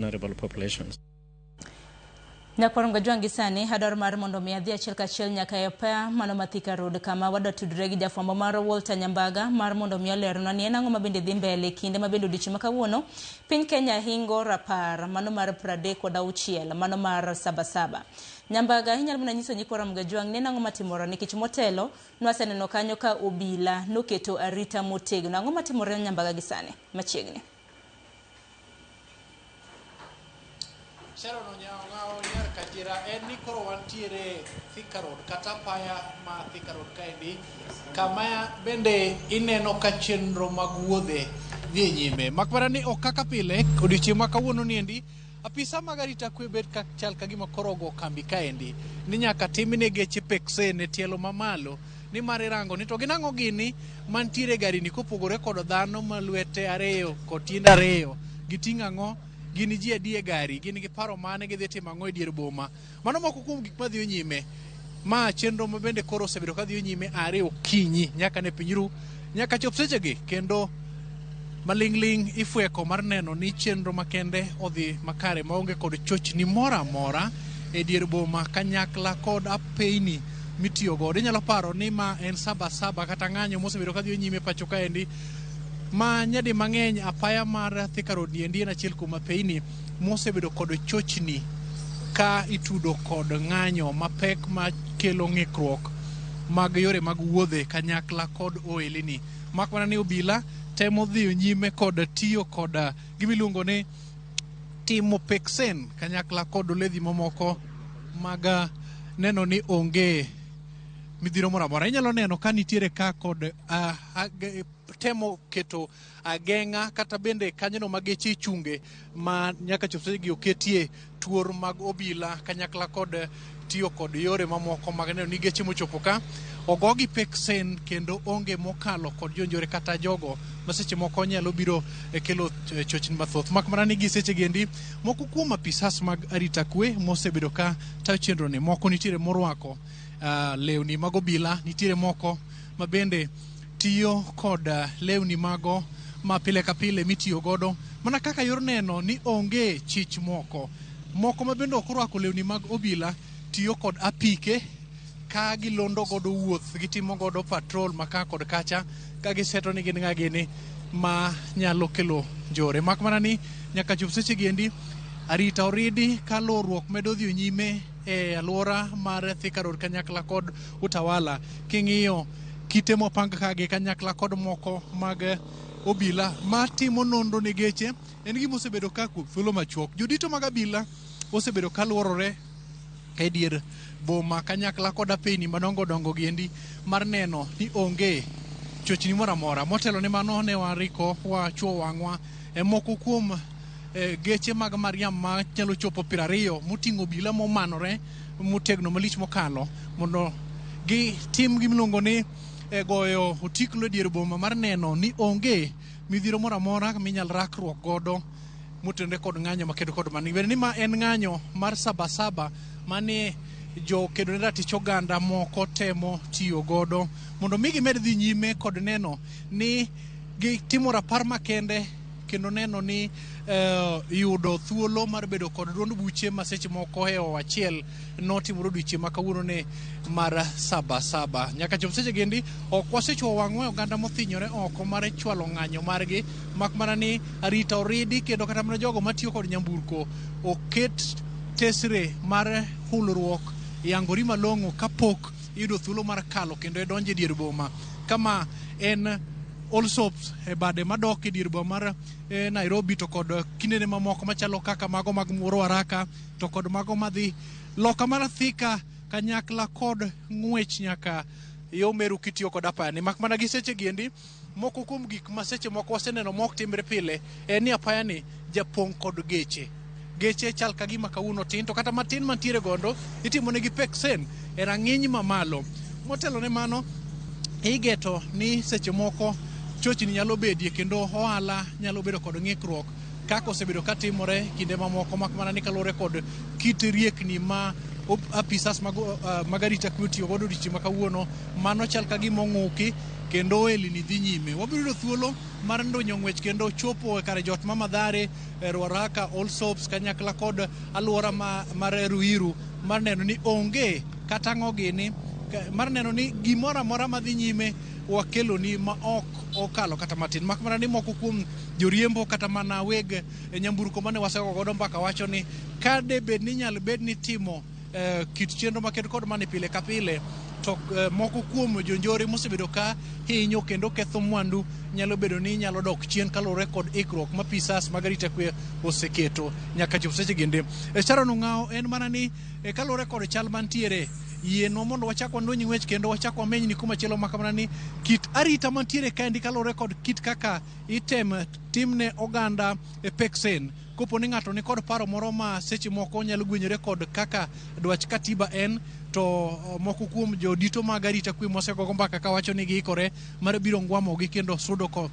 Vulnerable populations. Nyakwar Ngajwang' gi sani adwaro mar mondo mi adhi achiel kachiel nyaka e apaya mano ma Thika Road kama wadwa tudre gi jafwambo mar Walter Nyambaga mar mondo mi olernwa ni en ang'o mabende dhi mbele kinde mabende odiochieng' ma kawuono piny Kenya hingo rapar mano mar 36 mano mar Sabasaba. Nyambaga inyalo mana nyiso nyikwa Ramogi Ajwang' ni en ang'o matimore nikech motelo nwaseneno kanyo ka obila noketo arita motegno. Ang'o matimore Nyambaga gi sani machiegni? Sharon Onyawo nyar Kajira en ni koro wantiere Thika Road kata apaya ma Thika Road kaendi kama bende ineno ka chenro mag wuodhe dhi e nyime mak mana ni ok kaka pile odiochieng' ma kawuono niendi apisa mag arita kwe bet ka chal ka gima koro ogo kambi kaendi ni nyaka timne geche peksen e tielo mamalo nimar irango ni to gin ang'o gini mantiere e garini kopogore kod dhano ma lwete ariyo kod tiende ariyo giting'o ang'o gin ji adi e gari gin gi paro mane gidhi timo ang'o e dier boma mano moko kuom gik madhi nyime ma chenro ma bende koro osebedo ka dhi nyime are okinyi nyaka ne piny ru nyaka chop sechegi kendo maling'ling' ifweko mar neno ni chenro makende odhi makare maonge kod chochni moro amora e dier boma kanyakla kod apeyni mitiyo godo. Inyalo paro ni ma en saba saba kata ng'anyo mosebedo ka dhi nyime pacho kaendi ma nyadi mang'eny apaya mar Thika Road niendi en achiel kuom apeyni mosebedo kod chochni ka itudo kod ng'anyo mapek makelo ng'ikruok mag yore mag wuodhe kanyakla kod ohelni. Mak mana ni obila temo dhiyo nyime kod tiyo kod gima iluongo ni timo peksen kanyakla kod oledhi mamoko mag neno ni onge midhiro moro amora. Inyalo neno ka nitiere ka kod temo keto ageng'a kata bende kanyono ma geche ichunge ma nyaka chop sechegi oketie tuor mag obila kanyakla kod tiyo kod yore mamoko mag neno ni geche mochopo ka ogogi peksen kendo onge mokalo kod jonjore kata jogo ma seche moko nyalo biro kelo chochni mathoth. Mak mana ni gi seche gendi moko kuom apisas mag arita kwe mosebedo ka tayo chenro ni moko nitiere morwako lewni mag obila, nitiere moko ma bende tiyo kod lewni mago ma pile ka pile mitiyo godo mana kaka yor neno ni onge chich moko. Moko ma bende ok orwako lewni mag obila tiyo kod apike ka gilondo godo wuoth, gitimo godo patrol ma ka kod kacha ka giseto ni gin ng'a gini ma nyalo kelo njore. Mak mana ni nyaka chop seche gi endi arita oridi ka luruok medo dhi nyime e alwora mar Thika Road kanyakla kod Utawala. King'iyo kite mopang kagi kanyakla kod moko mag obila matimo nonro ne geche en gima osebedo ka kuom thuolo machuok. Jodito mag abila osebedo ka luorore e dier boma kanyakla kod apeyni madongo dongo giendi mar neno ni onge chochni moro amora. Motelo ne mano ne wariko wachuo wang'wa e moko kuom geche mag Mariam ma nyalo chopo 20 moting'o obila momanore motegno malich mokalo mondo gitim gimiluongo ni goyo otiklo e dier boma mar neno ni onge midhiro moro amora minyal rakruok godo motenore kod ng'anyo makedo kod mani. Bende ni ma en ng'anyo mar sabasaba mane jo kedo ne ratich oganda moko temo tiyo godo mondo mi gimed dhi nyime kod neno ni gitimo rapar makende kendo neno ni yudo thuolo mar bedo kod duond buche ma seche moko hewo achiel notimore odiochieng' ma kawuono ne mar sabasaba. Nyaka chop seche gendi ok wasechuo wang'wa e oganda mothinyore oko mar chwalo ng'anyo margi mak mana ni arita oridi kendo kata mana jogo matiyo kod nyamburko oket tesre mar hulruok yangori malong'o kapok iyudo thuolo mar kalo kendo idonjo e dier boma kama en Allsops e bade madok e dier boma mar Nairobi to kod kindene mamoko machalo kaka mago mag Ruaraka to kod mago madhi loka mar Thika kanyakla kod ng'wech nyaka yo Meru kitiyo kod apayani. Mak mana gi seche giendi moko kuom gik ma seche moko waseneno mok timre pile en ni apayani japong' kod geche. Geche chal ka gima kawuono tin to kata matin mantiere gondo itimo negi peksen e rang'iny mamalo. Motelo ne mano igeto ni seche moko chochni nyalo bedie kendo ohala nyalo bedo kod ng'ikruok kaka osebedo ka timore kinde mamoko mak mana ni kaluwore kod kit riekni ma apisas mag, mag arita kwe otiyo godo odiochieng' ma kawuono mano chal ka gima ong'uki kendo ohelni dhi nyime. Wabiro yudo thuolo mar ndonyo ng'wech kendo chopo e kar jot ma Mathare, Ruaraka, Allsops kanyakla kod alwora mar Ruiru mar neno ni onge kata ang'o gini mar neno ni gimoro amora madhi nyime wakeloni ma ok okalo kata matin. Mak mana ni moko kuom joriembo kata mana weg nyamburko mane wasego godo mbaka wacho ni ka de bed ni nyal bed ni timo kit chenro maket kod mani pile ka pile to moko kuom jonjore mosebedo ka hinyo kendo ketho mwandu nyalo bedo ni nyalo dok chien kaluwore kod ikruok ma apisas mag arita kwe oseketo nyaka chop seche gende. Sharon Ong'awo en mana ni kaluwore kod chal mantiere yienwa mondo wachak wandony ng'wech kendo wachak wamenyni kumachielo makamana ni kit arita mantiere kaendi kaluwore kod kit kaka item timne oganda e peksen kopo ni ng'ato ni kod paro moro ma seche moko nyalo gwenyore kod kaka dwach katiba en to moko kuom jodito mag arita kwe mosegogo mbaka kawacho ni giikore mar biro ngwamogi kendo sudo ko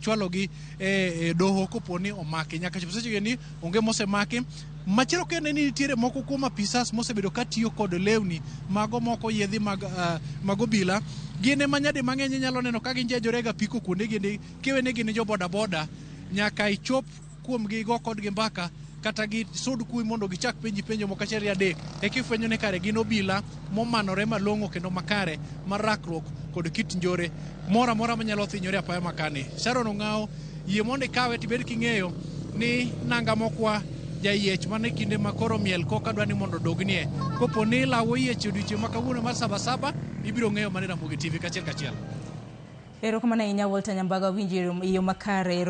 chwalogi e doho kopo ni omaki. Nyaka chop seche ni onge mosemaki. Machielo kendo ni nitiere moko kuom apisas mosebedo katiyo kod lewni mago moko yiedhi mag obila. Gin ema nyadi mang'eny inyalo neno ka ginjejore ga apiko kuonde giendi kiwene gin jo boda boda nyaka ichop kuomgi go kodgi mbaka kata gisud kumi mondo gichak penji penjo moko achiel ariyo adek eka ifwenyo ni kare gin obila momanore malong'o kendo makare mar rakruok kod kit njore moro amora manyalo thinyore apaya makani. Sharon Ong'awo yie mondo ikawe tibed king'eyo ni nanga mokwa jayiech mana e kinde ma koro miel koka dwa ni mondo odognie. Kopo ni lawo yiech e odiochieng' ma kawuono mar Sabasaba, ibiro ng'eyo mana e Ramogi TV kachiel kachiel. Erokamano ahinya Walter Nyambaga, winjo e yo makare.